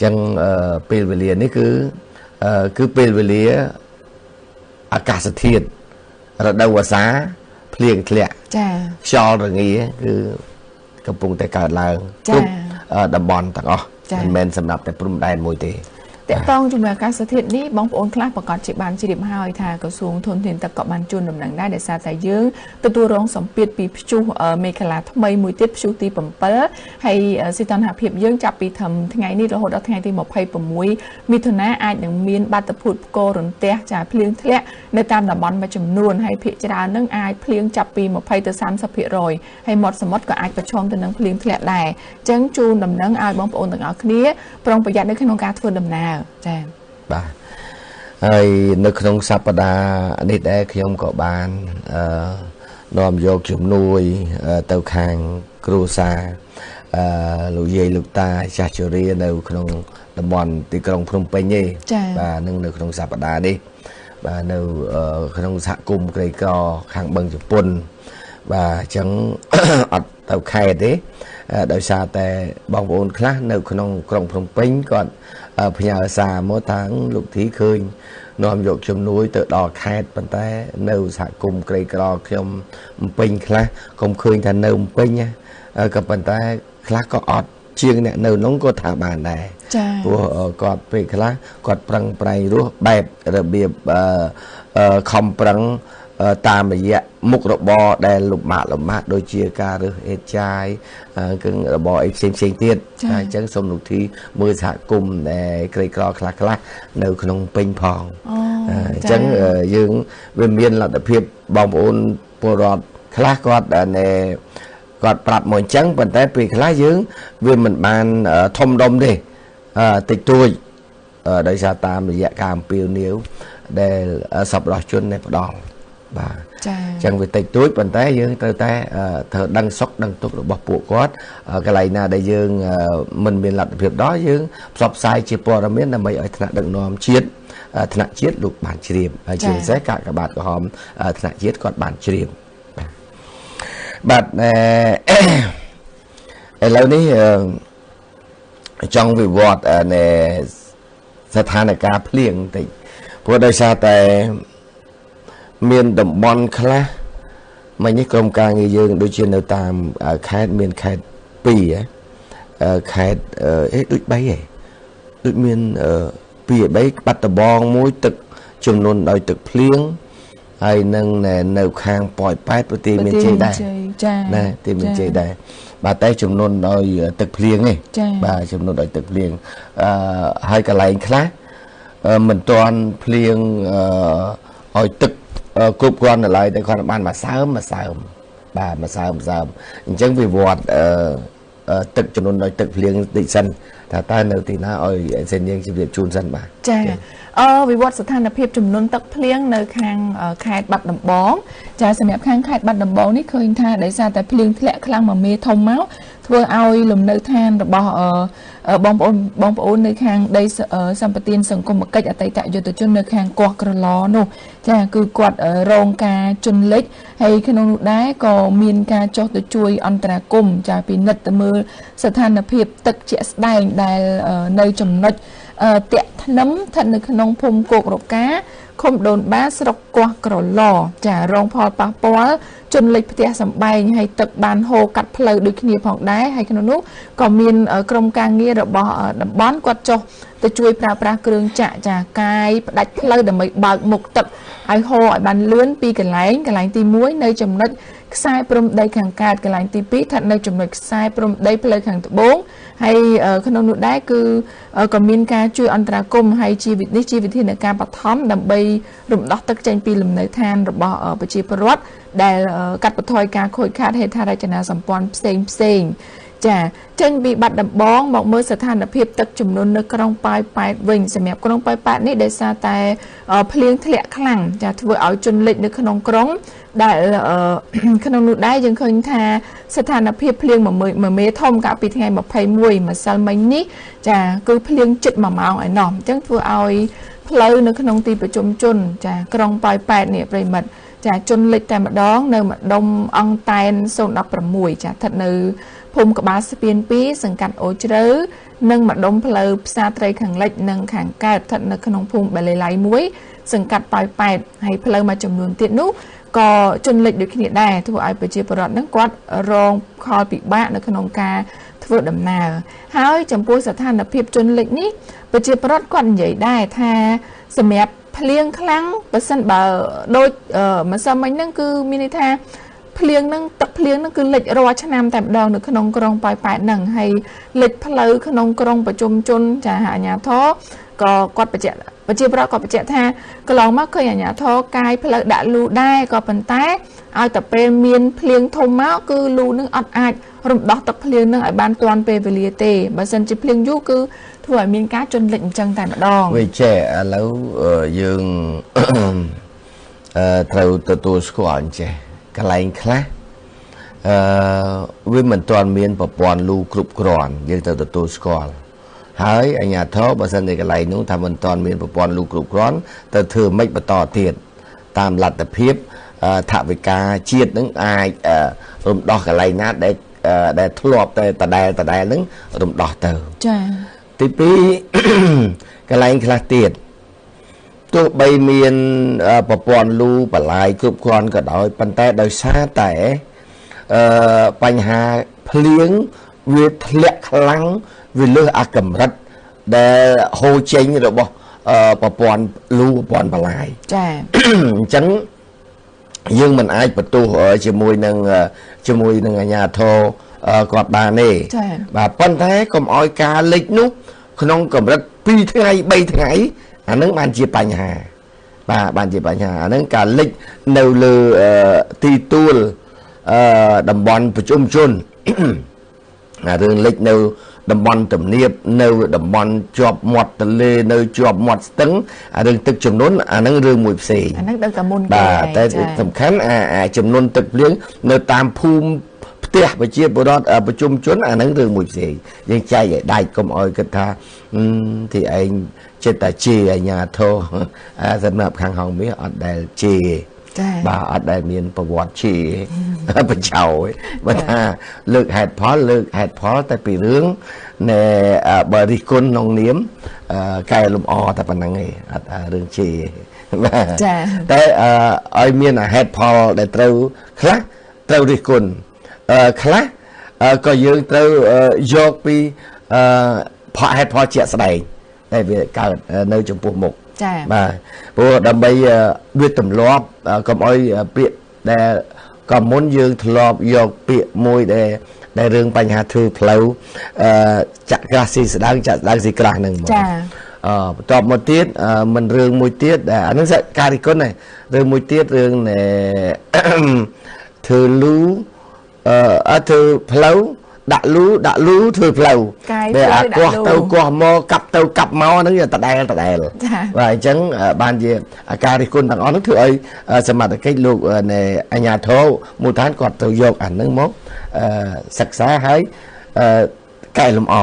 ចឹងពេលវេលានេះគឺពេលវេលាអាកាសធាតុរដូវវស្សាភ្លៀងធ្លាក់ ចា ខ្យល់រងាគឺកំពុងតែកើតឡើងគ្រប់តំបន់ទាំងអស់ មិនមែនសម្រាប់តែព្រំដែនមួយទេ។ តកតងជាមួយអាកាសធាតុនេះ បងប្អូនខ្លះប្រកាសជាបានជ្រាបហើយថា ក្រសួងធនធានទឹកក៏បានជូនដំណឹងដែរ ដោយសារតែយើងទទួលរងសម្ពាធពីព្យុះមេខលាថ្មីមួយទៀត ព្យុះទី7 ហើយសីតុណ្ហភាពយើងចាប់ពីត្រឹមថ្ងៃនេះរហូតដល់ថ្ងៃទី26មិថុនា អាចនឹងមានបាតុភូតផ្គររន្ទះ ចា ភ្លៀងធ្លាក់នៅតាមតំបន់មួយចំនួន ហើយភាគច្រើននឹងអាចភ្លៀងចាប់ពី20ទៅ30% ហើយមាត់សមុទ្រក៏អាចប្រឈមទៅនឹងភ្លៀងធ្លាក់ដែរ។ អញ្ចឹងជូនដំណឹងឲ្យបងប្អូនទាំងអស់គ្នាប្រុងប្រយ័ត្ននៅក្នុងការធ្វើដំណើរ ចា៎។ បាទ ហើយនៅក្នុងសប្តាហ៍នេះដែរ ខ្ញុំក៏បានអឺនាំយកជំនួយទៅខាងគ្រួសារអឺលោកយាយលោកតាចាស់ជរានៅក្នុងតំបន់ទីក្រុងភ្នំពេញទេ បាទ នឹងនៅក្នុងសប្តាហ៍នេះ បាទ នៅក្នុងសហគមន៍ក្រីក្រខាងបឹងជប៉ុន បាទ អញ្ចឹងអត់ទៅខេត្តទេ ដោយសារតែបងប្អូនខ្លះនៅក្នុងក្រុងភ្នំពេញគាត់ផ្ញើសារមកថា លោកធីឃើញនាំយកជំនួយទៅដល់ខេត្ត ប៉ុន្តែនៅសហគមន៍ក្រីក្រខ្ញុំពេញខ្លះកុំឃើញថានៅពេញ ក៏ប៉ុន្តែខ្លះក៏អត់ជាងអ្នកនៅនោះក៏ថាបានដែរ ព្រោះគាត់ពេលខ្លះគាត់ប្រឹងប្រែងរស់បែបរបៀបខំប្រឹងតាមរយៈមុខរបរដែលលំបាកលំបាក ដូចជាការរើសអេតចាយ គឺរបរអីផ្សេងផ្សេងទៀត។ អញ្ចឹងសូមលោកធីមើលសហគមន៍ដែលក្រីក្រខ្លះខ្លះនៅក្នុងពេញផង។ អញ្ចឹងយើងវាមានលទ្ធភាព បងប្អូនពលរដ្ឋខ្លះគាត់ណែគាត់ប្រាប់មកអញ្ចឹង ប៉ុន្តែពេលខ្លះយើងវាមិនបានធំដុំទេ តិចតួច ដោយសារតាមរយៈការអំពាវនាវដែលសប្បុរសជនដែលផ្ដល់ បាទ ចា អញ្ចឹងវាតិចតួច ប៉ុន្តែយើងត្រូវតែត្រូវដឹងសុខដឹងទុក្ខរបស់ពួកគាត់។ កន្លែងណាដែលយើងមិនមានលទ្ធភាពដល់ យើងផ្សព្វផ្សាយជាព័ត៌មានដើម្បីឲ្យថ្នាក់ដឹកនាំជាតិ ថ្នាក់ជាតិលោកបានជ្រាប ហើយជាពិសេសកាកបាទក្រហមថ្នាក់ជាតិគាត់បានជ្រាប បាទ។ ឥឡូវនេះចង់វិវត្តនៃស្ថានភាពភ្លៀងបន្តិច ព្រោះដោយសារតែមានតំបន់ខ្លះមិញនេះ ក្រុមការងារយើងដូចជានៅតាមខេត្ត មានខេត្ត2 ខេត្តអេដូច3ហ៎ ដូចមាន2 3 បាត់ដបងមួយទឹកចំនួនដោយទឹកភ្លៀង ហើយនឹងនៅខាងប៉ោយប៉ែត ប្រទេសមានជ័យដែរណា ទីមានជ័យដែរ បាទ តែចំនួនដោយទឹកភ្លៀងទេ បាទ ចំនួនដោយទឹកភ្លៀង អឺហើយកន្លែងខ្លះមិនទាន់ភ្លៀងអឺឲ្យទឹកគ្រប់គ្រាន់នៅឡើយ តែគាត់បានមួយសើមមួយសើម បាទ មួយសើមមួយសើម។ អញ្ចឹងវិវត្តអឺទឹកចំនួនដោយទឹកភ្លៀងតិចសិន ថាតើនៅទីណា ឲ្យសេនយើងជម្រាបជូនសិន បាទ។ ចា អឺវិវត្តស្ថានភាពចំនួនទឹកភ្លៀងនៅខាងខេត្តបាត់ដំបង ចា សម្រាប់ខាងខេត្តបាត់ដំបងនេះ ឃើញថាដោយសារតែភ្លៀងធ្លាក់ខ្លាំងមួយមេធំមក ធ្វើឲ្យលំនៅឋានរបស់បងប្អូនបងប្អូននៅខាងដីសម្បត្តិសង្គមគិច្ចអតីតយុទ្ធជននៅខាងកោះក្រឡនោះ ចា គឺគាត់រងការជន់លិច ហើយក្នុងនោះដែរក៏មានការចុះទៅជួយអន្តរាគម ចា ពិនិត្យទៅមើលស្ថានភាពទឹកជាក់ស្ដែង ដែលនៅចំណុចតាក់ធ្នឹម ស្ថិតនៅក្នុងភូមិគោករកា ឃុំដូនបា ស្រុកកោះក្រឡ ចា រងផលប៉ះពាល់ជន់លិចផ្ទះសម្បែង ហើយទឹកបានហូរកាត់ផ្លូវដូចគ្នាផងដែរ។ ហើយក្នុងនោះក៏មានក្រុមការងាររបស់តំបន់គាត់ចុះទៅជួយប្រើប្រាស់គ្រឿងចាក់ ចា កាយផ្ដាច់ផ្លូវដើម្បីបើកមុខទឹកឲ្យហូរឲ្យបានលឿន ពីកន្លែងកន្លែងទី1នៅចំណុចខ្សែព្រំដីខាងកើត កន្លែងទី2ស្ថិតនៅចំណុចខ្សែព្រំដីផ្លូវខាងត្បូង ហើយក្នុងនោះដែរគឺក៏មានការជួយអន្តរាគមន៍ ហើយជានេះជាវិធានការបឋមដើម្បីរំដោះទឹកចេញពីលំនៅឋានរបស់ប្រជាពលរដ្ឋ ដែលកាត់បន្ថយការខូចខាតហេដ្ឋារចនាសម្ព័ន្ធផ្សេងផ្សេង។ ចា ចេញពីបាត់ដំបងមកមើលស្ថានភាពទឹកចំនួននៅក្រុងប៉ោយប៉ែតវិញ។ សម្រាប់ក្រុងប៉ោយប៉ែតនេះ ដោយសារតែភ្លៀងធ្លាក់ខ្លាំង ចា ធ្វើឲ្យជន់លិចនៅក្នុងក្រុង ដែលក្នុងនោះដែរយើងឃើញថាស្ថានភាពភ្លៀងមួយមេធំកាលពីថ្ងៃ21ម្សិលមិញនេះ ចា គឺភ្លៀងជិត1ម៉ោងឯណោះ អញ្ចឹងធ្វើឲ្យផ្លូវនៅក្នុងទីប្រជុំជន ចា ក្រុងប៉ោយប៉ែតនេះ ប្រិមិត្ត ចាជន់លិចតែម្ដងនៅម្ដុំអង្គតែន016ចាស្ថិតនៅភូមិក្បាលស្ពាន2សង្កាត់អូជ្រៅនិងម្ដុំផ្លូវផ្សារត្រីខាងលិចនិងខាងកើតស្ថិតនៅក្នុងភូមិបាលីឡៃ1សង្កាត់ប៉ោយប៉ែតហើយផ្លូវមួយចំនួនទៀតនោះក៏ជន់លិចដូចគ្នាដែរធ្វើឲ្យប្រជាពលរដ្ឋនឹងគាត់រងផលពិបាកនៅក្នុងការធ្វើដំណើរហើយចំពោះស្ថានភាពជន់លិចនេះប្រជាពលរដ្ឋគាត់និយាយដែរថាសម្រាប់ភ្លៀងខ្លាំងបើសិនបើដូចម្សិលមិញហ្នឹងគឺមានន័យថាភ្លៀងហ្នឹងទឹកភ្លៀងហ្នឹងគឺលិចរាល់ឆ្នាំតែម្ដងនៅក្នុងក្រុងប៉ោយប៉ែតហ្នឹងហើយលិចផ្លូវក្នុងក្រុងប្រជុំជនចាអាជ្ញាធរក៏គាត់បញ្ជាក់ប្រជាប្រដ្ឋក៏បញ្ជាក់ថាកន្លងមកឃើញអាជ្ញាធរកាយផ្លូវដាក់លូដែរក៏ប៉ុន្តែឲ្យតែពេលមានភ្លៀងធំមកគឺលូនឹងអត់អាចរំដោះទឹកភ្លៀងនឹងឲ្យបានទាន់ពេលវេលាទេបើសិនជាភ្លៀងយូរគឺធ្វើឲ្យមានការជន់លិចអញ្ចឹងតែម្ដងវាចេះឥឡូវយើងត្រូវទទួលស្គាល់អញ្ចេះកន្លែងខ្លះវាមិនទាន់មានប្រព័ន្ធលូគ្រប់គ្រាន់យើងត្រូវទទួលស្គាល់ហើយអាជ្ញាធរបើសិនជាកន្លែងនោះថាមិនទាន់មានប្រព័ន្ធលូគ្រប់គ្រាន់ទៅធ្វើម៉េចបន្តទៀតតាមលទ្ធភាពថវិកាជាតិនឹងអាចរំដោះកន្លែងណាដែលធ្លាប់តែដដែលហ្នឹងរំដោះទៅចាទី2កន្លែងខ្លះទៀតទោះបីមានប្រព័ន្ធលូបន្លាយគ្រប់គ្រាន់ក៏ដោយប៉ុន្តែដោយសារតែបញ្ហាភ្លៀងវាធ្លាក់ខ្លាំងវាលើសអាកម្រិតដែលហូរចេញរបស់ប្រព័ន្ធលូប្រព័ន្ធបន្លាយចាអញ្ចឹងយើងមិនអាចបន្ទោសជាមួយនឹងអាជ្ញាធរគាត់បានទេបាទប៉ុន្តែកុំឲ្យការលិចនោះក្នុងកម្រិត2ថ្ងៃ3ថ្ងៃអានឹងបានជាបញ្ហាបាទបានជាបញ្ហាអានឹងការលិចនៅលើទីទួលតំបន់ប្រជុំជនអារឿងលិចនៅតំបន់ទំនាបនៅតំបន់ជាប់មាត់ទន្លេនៅជាប់មាត់ស្ទឹងអារឿងទឹកចំនួនអានឹងរឿងមួយផ្សេងអានឹងដឹងតែមុនគេបាទតែសំខាន់អាចំនួនទឹកភ្លៀងនៅតាមភូមិផ្ទះប្រជាពលរដ្ឋប្រជុំជនអានឹងរឿងមួយផ្សេងយើងចែកឲ្យដាច់កុំឲ្យគិតថាទីឯងចិត្តតែជាអាញាធរសម្រាប់ខាងហងមាសអត់ដែលជាបាទអត់ដែលមានប្រវត្តិជាបញ្ចោបើថាលើកហេតុផលលើកហេតុផលតែពីរឿងណែបើរិះគន់ក្នុងនាមកែលម្អតែប៉ុណ្្នឹងឯងអត់រឿងជាបាទតែឲ្យមានហេតុផលដែលត្រូវខ្លះត្រូវរិះគន់ខ្លះក៏យើងត្រូវយកពីផលហេតុផលជាក់ស្ដែងដែលវាកើតនៅចំពោះមុខចាបាទព្រោះដើម្បីវាទម្លាប់កុំឲ្យពាក្យដែលក៏មុនយើងធ្លាប់យកពាក្យមួយដែលរឿងបញ្ហាធ្វើផ្លូវចាក់ក្រាស់ស៊ីស្ដើងចាក់ស្ដើងស៊ីក្រាស់ហ្នឹងមកចាបន្ទាប់មកទៀតមិនរឿងមួយទៀតអាហ្នឹងការរិះគន់ដែររឿងមួយទៀតរឿងធ្វើលូធ្វើផ្លូវដាក់លូធ្វើផ្លូវដែលអាកោះទៅកោះមកកាប់ទៅកាប់មកហ្នឹងដដែលបាទអញ្ចឹងបានជាការរិះគន់ទាំងអស់ហ្នឹងធ្វើឲ្យសមត្ថកិច្ចលោកនៃអាជ្ញាធរមូលដ្ឋានគាត់ទៅយកអាហ្នឹងមកសិក្សាហើយកែលម្អ